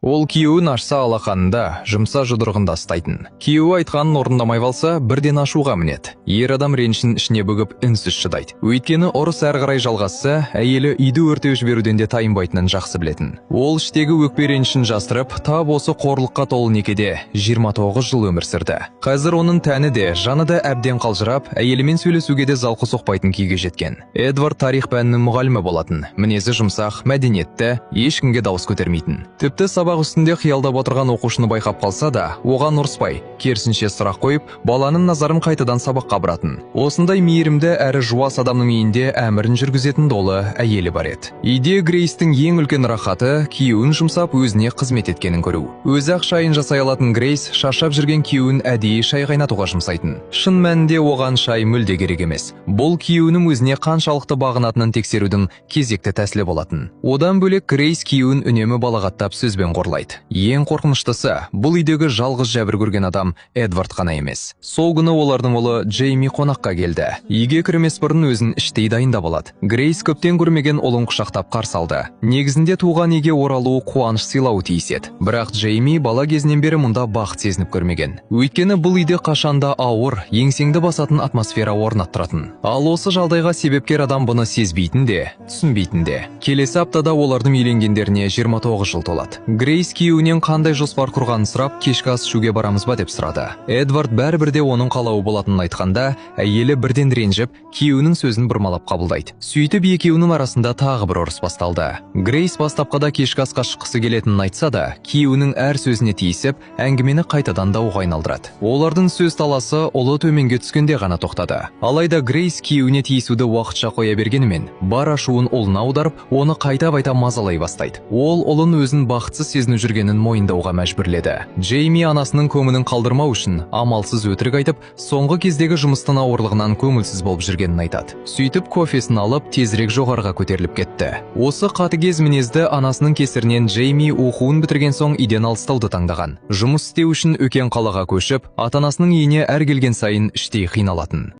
Ол күйеуін ашса алақанында, жұмса жұдырығында ұстайтын. Күйеуі айтқанын орындамай қалса, бірден ашуға мінеді. Ер адам ренішін ішіне бүгіп, үнсіз шыдайды. Өйткені ұрыс әрі қарай жалғасса, әйелі үйді өртеп жіберуден де тайынбайтынын жақсы білетін. Ол іштегі өкпе ренішін жасырып, тап осы қорлыққа толы некеде 29 жыл өмір сүрді. Қазір оның тәні де, жаны да әбден қалжырап, әйелімен сөйлесуге де залқы соқпайтын күйге жеткен. Эдвард тарих пәнінің мұғалімі болатын. Мінезі жұмсақ, мәдениетті, ешкімге дауыс көтермейтін. Тіпті сабақ үстінде қиялдап отырған оқушыны байқап қалса да, оған ұрыспай, керісінше сұрақ қойып, баланың назарын қайтадан сабаққа бұратын. Осындай мейірімді әрі жуас адамның үйінде әмірін жүргізетін долы әйелі бар еді. Үйде Грейстің ең үлкен рахаты күйеуін жұмсап, өзіне қызмет еткенін көру. Өзі ақ шайын жасай алатын Грейс шаршап жүрген күйеуін әдейі шай қайнатуға жұмсайтын. Шын мәнінде оған шай мүлде керек емес. Бұл күйеуінің өзіне қаншалықты бағынатынын тексерудің кезекті тәсілі болатын. Одан бөлек, Грейс күйеуін үнемі балағаттап, сөзбен қорлайды. Ең қорқыныштысы, бұл үйдегі жалғыз жәбір көрген адам Эдвард қана емес. Сол күні олардың ұлы Джейми қонаққа келді. Үйге кірмес бұрын өзін іштей дайындап алады. Грейс көптен көрмеген ұлын құшақтап қарсы алды. Негізінде туған үйге оралуы қуаныш сыйлауы тиіс еді. Бірақ Джейми бала кезінен бері мұнда бақыт сезініп көрмеген. Өйткені бұл үйде қашанда ауыр, еңсеңді басатын атмосфера орнап тұратын. Ал осы жағдайға себепкер адам бұны сезбейтін де, түсінбейтін де. Келесі аптада олардың үйленгендеріне 29 жыл толады. Грейс күйеуінен қандай жоспар құрғанын сұрап, кешкі ас ішуге барамыз ба деп сұрады. Эдвард бәрібір де оның қалауы болатынын айтқанда, әйелі бірден ренжіп, күйеуінің сөзін бұрмалап қабылдайды. Сөйтіп, екеуінің арасында тағы бір ұрыс басталды. Грейс бастапқыда кешкі асқа шыққысы келетінін айтса да, күйеуінің әр сөзіне тиісіп, әңгімені қайтадан дауға айналдырады. Олардың сөз таласы ұлы төменге түскенде ғана тоқтады. Алайда Грейс күйеуіне тиісуді уақытша қоя бергенімен, бар ашуын ұлына аударып, оны қайта-қайта мазалай бастайды. Ол ұлын өзін бақытсыз сезініп жүргенін мойындауға мәжбүрледі. Джейми анасының көңілін қалдырмау үшін амалсыз өтірік айтып, соңғы кездегі жұмыстың ауырлығынан көңілсіз болып жүргенін айтады. Сөйтіп, кофесін алып, тезірек жоғарыға көтеріліп кетті. Осы қатыгез мінезді анасының кесірінен Джейми оқуын бітірген соң үйден алыстауды таңдаған. Жұмыс істеу үшін үлкен қалаға көшіп, ата-анасының үйіне әр келген сайын іштей қиналатын.